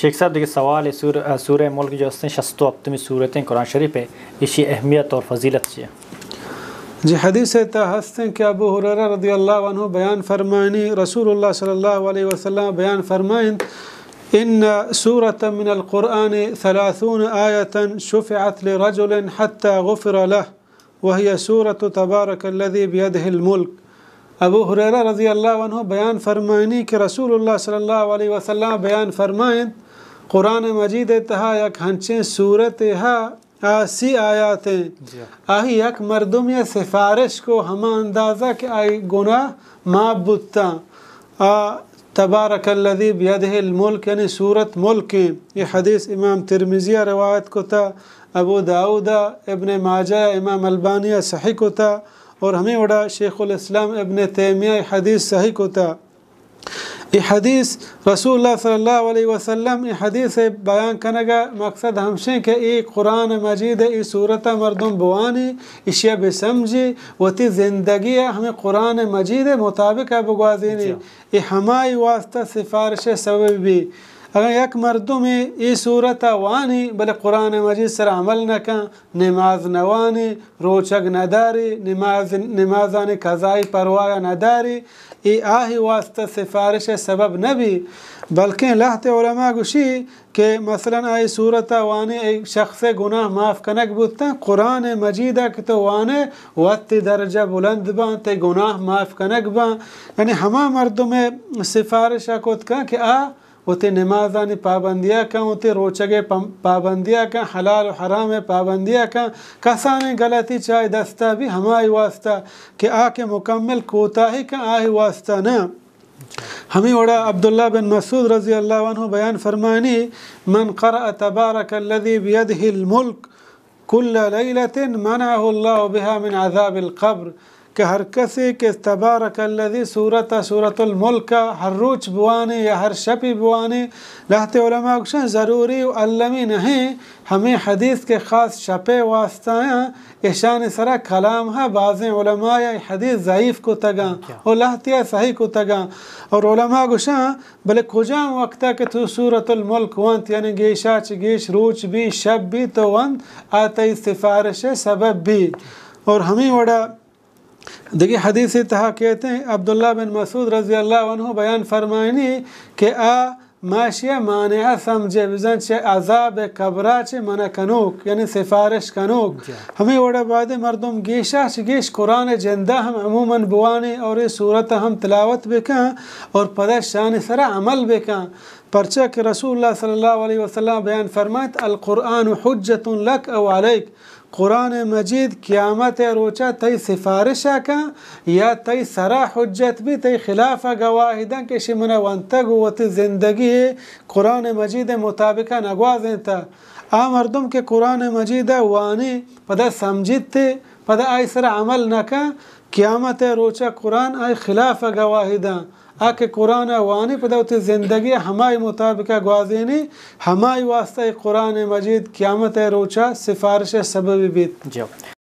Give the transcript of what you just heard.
شیخ صاحب، دیگہ سوال، سور-، سورہ ملک جو ہستیں، شست و ہپتمی سورتیں قرآن شریف ہے، ایشی اہمیت اور فضیلت چی ہے؟ جی، حدیث تا ہستیں کہ ابو ہریرہ رضی اللہ عنہ بیان فرمائنی، رسول اللہ صلی اللہ علیہ وسلم بیان فرمائن، ان سورة من القرآن ثلاثون آیة شفعت لرجل حتى غفر له، وهي سورة تبارك الذي بيده الملك۔ ابو ہریرہ رضی اللہ عنہ بیان فرمائنی کہ رسول اللہ صلی اللہ علیہ وسلم بیان فرمائنت، قرآن مجید تہا یک ہنچیں سورت ہا، آ سی آیات ہیں۔ جی۔ آہی یک مردم یا سفارش کو ہما اندازہ کہ آئی گناہ معاف بوتاں۔ آ تبارک الذی بیدہ الملک، یعنی سورت ملک ہیں۔ یہ حدیث امام ترمذی روایت کتا، ابو داؤد، ابن ماجہ، امام البانی صحیح کتا، اور ہمیں وڑا شیخ الاسلام ابن تیمیہ حدیث صحیح کتا۔ یہ حدیث رسول اللہ صلی اللہ علیہ وسلم یہ حدیث بیان کنگا مقصد ہمشیں کہ یہ قرآن مجید، یہ سورت مردم بوانی، اشیا بسمجھی، وتی زندگی ہمیں قرآن مجید مطابق بگوازینی۔ جی۔ اے ہمائی واسطہ سفارش سبب بی۔ اگر یک مردمے اے سورت وانی، بلے قرآن مجید سر عمل نہ کن، نماز نہ وانی، روچگ نہ داری، نماز، نمازانی قضائی پرواہ نہ داری، اے آہی واسطہ سفارش سبب نہ بی، بلکیں لہتے علماء گوشی، کہ مثلاً آئی سورت ء وانے، اے شخص ء گناہ معاف کنگ بوتاں، قرآن مجید ء کہ تو وانے، وت تئی درجہ بلند باں، تئی گناہ معاف کنگ باں۔ یعنی ہما مردم ء سفارش ء کت کن کہ آ وتی نمازانی پابندی ء کن، وتی روچگ ء پم-، پابندی ء کن، حلال و حرام ء پابندی ء کن، کسانیں غلطی چہ آئی دست ء بی، ہمائی واسطہ کہ آ کہ مکمل کوتاہی کن، آئی واسطہ نہ۔ ہمیں وڑا عبداللہ بن مسعود رضی اللہ عنہ بیان فرمانی، من قرأ تبارک الذی بیدہ الملک کل لیلۃ منعہ اللہ بها من عذاب القبر، کہ ہر کسے کہ تبارک الذی سورت، سورت الملک ہر روچ بوانے یا ہر شپی بوانے، لہتے علماء گوشن ضروری و المی نہیں، ہمیں حدیث کے خاص شپے واسطہ ہیں، ایشانی سرا کلام ہا، بازیں علماء ء حدیث ضعیف کتگاں، اچھا، و لہتیا صحیح کتگاں۔ اور علماء گوشاں، بلے کجام وقتا کہ تو سورۃ الملک ونت، یعنی گیشا چہ گیش روچ بی، شب بی تو ونت، آ تئی سفارش سبب بی۔ اور ہمیں وڑا دگہ حدیث تہا کہتے ہیں، عبداللہ بن مسعود رضی اللہ عنہ بیان فرمائنی کہ آ ما اشیا مانعہ سمجھے، بزاں چہ عذاب قبرا چہ منع کنوک، یعنی سفارش کنوک۔ جی۔ ہمیں وڑا باید مردم گیشا چہ گیش قرآن جندہ ہم عموماً بوانے اور اے سورت ہم تلاوت بکن اور پدا شان سرا عمل بکن۔ پرچا کہ رسول اللہ صلی اللہ علیہ وسلم بیان فرمائت، القرآن حجۃ لک او علیک، قرآن مجید قیامت ء روچا تئی سفارش ء کن یا تئی سرا حجت بی، تئی خلاف ء گواہی دن کہ اشی من ء ونتگ و وتی زندگی قرآن مجید ء مطابق ء نگوازینتہ۔ آ مردم کہ قرآن مجید ء وانی، پدا سمجھیت، پدا آئی سرا عمل نہ کن، قیامت ء روچا قرآن آئی خلاف ء گواہی دن۔ آ کہ قرآن ء وانی، پدا وتی زندگی ء ہمائی مطابق ء گوازینی، ہمائی واسطہ اے قرآن مجید قیامت ء روچا سفارش ء سبب بیت۔ جی۔